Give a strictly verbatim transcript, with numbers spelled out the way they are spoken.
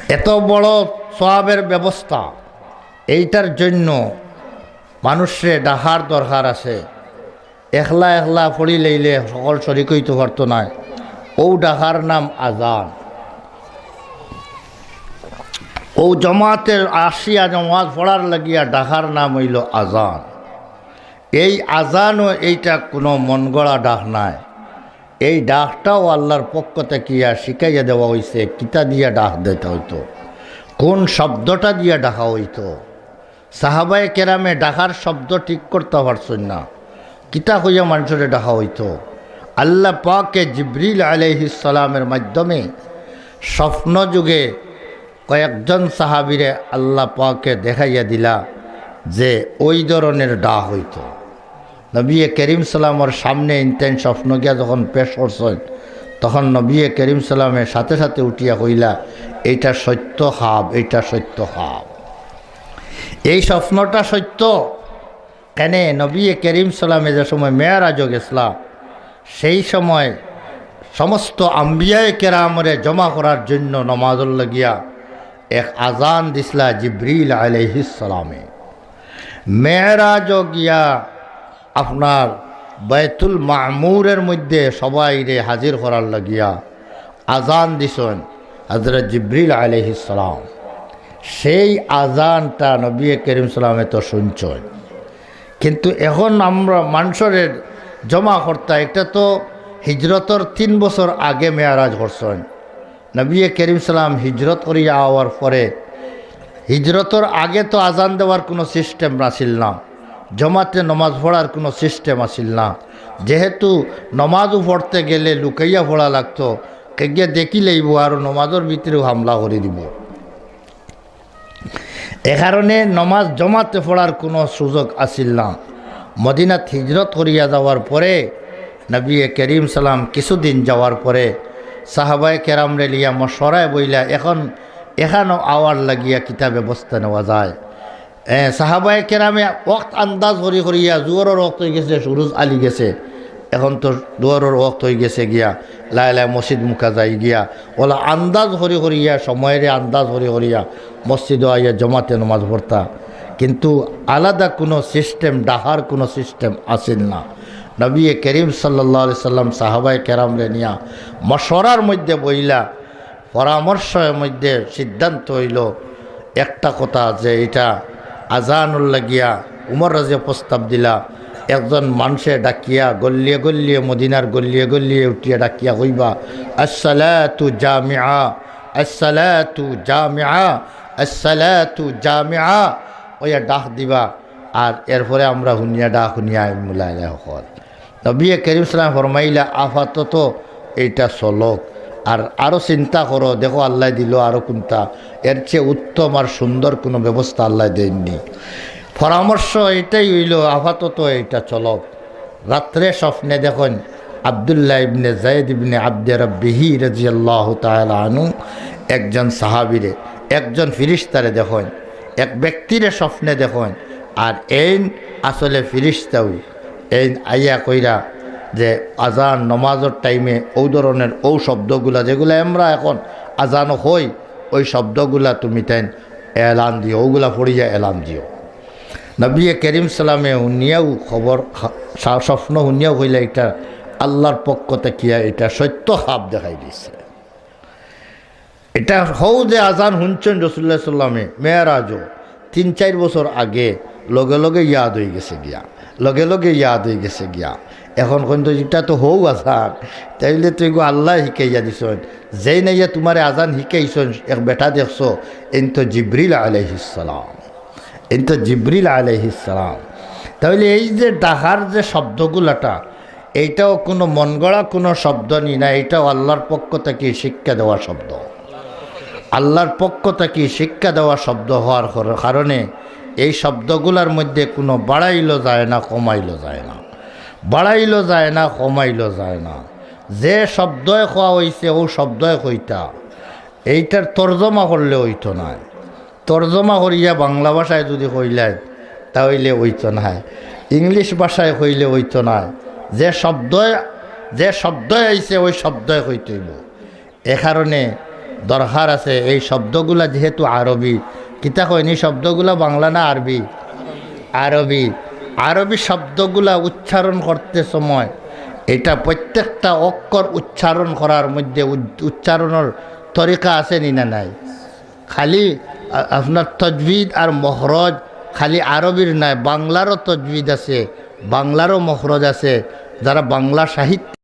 এত বড় সওয়াবের ব্যবস্থা, এইটার জন্য মানুষরে ডাকার দরকার আছে। একলা একলা পড়ি লইলে সকল শরিক অইতো পারতো নায়। অউ ডাকার নাম আজান। অউ জমাতে আসিয়া নমাজ পড়ার লাগিয়া ডাকার নাম অইলো আজান। এই আজানও এইটা কুনু মনগড়া ডাক নায়। এই ডাকটাও আল্লার পক্ষ থাকিয়া শিখাইয়া দেওয়া অইছে, কিতা দিয়া ডাক দিতা অইতো, কুন শব্দটা দিয়া ডাকা অইতো। সাহাবায়ে কেরামে ডাকার শব্দ ঠিক করতা পারছইন না, কিতা কইয়া মানষরে ডাকা অইতো। আল্লা পাকে জিবরিল আলাইহিস সালামের মাধ্যমে স্বপ্ন যুগে কয়েকজন সাহাবীরে আল্লা পাকে দেখাইয়া দিলা যে ওই ধরনের ডাক অইতো। নবী করিম সালামর সামনে ইনতাইন স্বপ্ন গিয়া যখন পেশ করছইন, তখন নবী করিম সালামে সাথে সাথে উঠিয়া কইলা, "এইটা সত্য খাব, এইটা সত্য খাব।" এই স্বপ্নটা সত্য। কেনে নবী করিম সালামে যে সময় মেরাজও গেছলা, সেই সময় সমস্ত আম্বিয়ায়ে কেরামরে জমা করার জন্য নমাজর লাগিয়া এক আজান দিছলা জিবরিল আলাইহিস সালামে। মেরাজও গিয়া আপনার বাইতুল মামুরের মধ্যে সবাইরে হাজির করার লাগিয়া আজান দিছইন হযরত জিবরিল আলাইহিস সালাম। সেই আজানটা নবী করিম সালামে তো শুনছইন, কিন্তু এখন আমরা মানষরে জমা করতা, এটা তো হিজরতর তিন বছর আগে মেরাজ করছইন। নবী করিম সালাম হিজরত করিয়া আওয়ার পরে, হিজরতর আগে তো আজান দেওয়ার কুনু সিস্টেম আছিল না, জমাতে নমাজ পড়ার কুনু সিস্টেম আছিল না। যেহেতু নমাজও পড়তে গেলে লুকাইয়া পড়া লাগতো, কেগিয়া দেখি লইবো আর নমাজর ভিতরেও হামলা করি দিবো। এ কারণে নমাজ জমাতে পড়ার কুনু সুযোগ আছিল না। মদিনাত হিজরত করিয়া যাওয়ার পরে নবী করিম সালাম কিছুদিন যাওয়ার পরে সাহাবায়ে কেরামরে লিয়া মশওয়ারায় বইলা, এখন এখানো আওয়ার লাগিয়া কিতা ব্যবস্থা নেওয়া যায়। এ, সাহাবায়ে কেরামে ওয়াক্ত আন্দাজ করি করিয়া, জোহরর ওয়াক্ত অই গেছে, সুরুজ আলি গেছে, এখন তো জোহরর ওয়াক্ত অই গেছে গিয়া, লায় লায় মসজিদ মুখা যাই গিয়া, ওলা আন্দাজ করি করিয়া, সময়রে আন্দাজ করি করিয়া মসজিদো আইয়া জমাতে নমাজ পড়তা। কিন্তু আলাদা কুনু সিস্টেম, ডাকার কুনু সিস্টেম আছিল না। নবী করিম সাল্লাল্লাহু আলাইহি সাল্লাম সাহাবায়ে কেরামরে নিয়া মশওয়ারার মধ্যে বইলা পরামর্শর মধ্যে সিদ্ধান্ত অইলো একটা কথা, যে ইটা আজানর লাগিয়া উমর রাজিয়ে প্রস্তাব দিলা, একজন মানষে ডাকিয়া গল্লিয়ে গল্লিয়ে, মদিনার গল্লিয়ে গল্লিয়ে উঠিয়া ডাকিয়া কইবা, "আসসালাতু জামিআ, আসসালাতু জামিআ, আসসালাতু জামিআ" ওইয়া ডাক দিবা। আর এরপরে আমরা হুনিয়া ডাক হুনিয়া আইমু লায় লায় হকল। নবী করিম সাল্লাল্লাহু আলাইহি ওয়াসাল্লাম ফরমাইলা, "আপাতত এইটা চলক, আর আরো চিন্তা করো, দেখো আল্লায় দিলো আরো কুনটা, এর চেয়ে উত্তম আর সুন্দর কুনু ব্যবস্থা আল্লায় দেইননি।" পরামর্শ এইটাই অইলো, আপাতত এইটা চলক। রাত্রে স্বপ্নে দেখইন আব্দুল্লাহ ইবনে যায়েদ ইবনে আব্দে রাব্বিহি রাদিয়াল্লাহু তাআলা আনহু একজন সাহাবীরে, একজন ফিরিস্তারে দেখইন, এক ব্যক্তিরে স্বপ্নে দেখইন, আর এইন আসলে ফিরিস্তাউ। এইন আইয়া কইরা যে আজান নমাজর টাইমে অউ ধরনের অউ শব্দগুলা যেগুলা আমরা এখন আজানো কই, ওই শব্দগুলা তুমি তাইন এলান দিও, ওগুলা পড়িয়া এলান দিও। নবী করিম সাল্লাল্লাহু আলাইহি ওয়াসাল্লামে হুনিয়াউ খবর, খা-, সা-, স্বপ্ন হুনিয়াউ কইলা, "ইটা আল্লার পক্ষ থাকিয়া, ইটা সত্য খাব দেখাই দিছে।" ইটা হউ যে আজান হুনছইন রাসুলুল্লাহ সাল্লাল্লাহু আলাইহি ওয়াসাল্লামে মেরাজো তিন চাইর বছর আগে, লগে লগে ইয়াদ অই গেছে গিয়া, লগে লগে ইয়াদ অই গেছে গিয়া। এখন কিন্তু ইটা তো হউ আজান, তাইলে তো এগু আল্লায় হিকাইয়া দিছইন। যেইন আইয়া তুমারে আজান হিকাইছইন, এক বেটা দেখছো, এইন তো জিবরিল আলাইহিস সালাম, এইন তো জিবরিল আলাইহিস সালাম। তাইলে এই যে ডাকার যে শব্দগুলাটা, এইটাও কুনু মনগড়া কুনু শব্দ নি না, এইটাও আল্লার পক্ষ থাকি শিক্ষা দেওয়া শব্দ। আল্লার পক্ষ থাকি শিক্ষা দেওয়া শব্দ হওয়ার কর-, কারণে এই শব্দগুলার মধ্যে কুনু বাড়াইলো যায় না, কমাইলো যায় না, বাড়াইলো যায় না, কমাইলো যায় না। যে শব্দয় কওয়া অইছে, অউ শব্দয় কইতা। এইটার তর্জমা করলে অইতো নায়। তর্জমা করিয়া বাংলা ভাষায় যুদি কইলায়, তা অইলে অইতো নায়, ইংলিশ ভাষায় কইলে অইতো নায়। যে শব্দয়, যে শব্দয় আইছে, অউ শব্দয় কইতে অইবো। এ কারণে দরকার আছে। এই শব্দগুলা যেহেতু আরবি, কিতা কইন, এই শব্দগুলা বাংলা না আরবি? আরবি। আরবি শব্দগুলা উচ্চারণ করতে সময় এটা প্রত্যেকটা অক্ষর উচ্চারণ করার মধ্যে উদ-, উচ্চারণর তরিকা আছে নি না নাই? খালি আ-, আপনার তজবিদ আর মখরজ খালি আরবির নায়, বাংলারও তজবিদ আছে, বাংলারও মখরজ আছে। যারা বাংলা সাহিত্য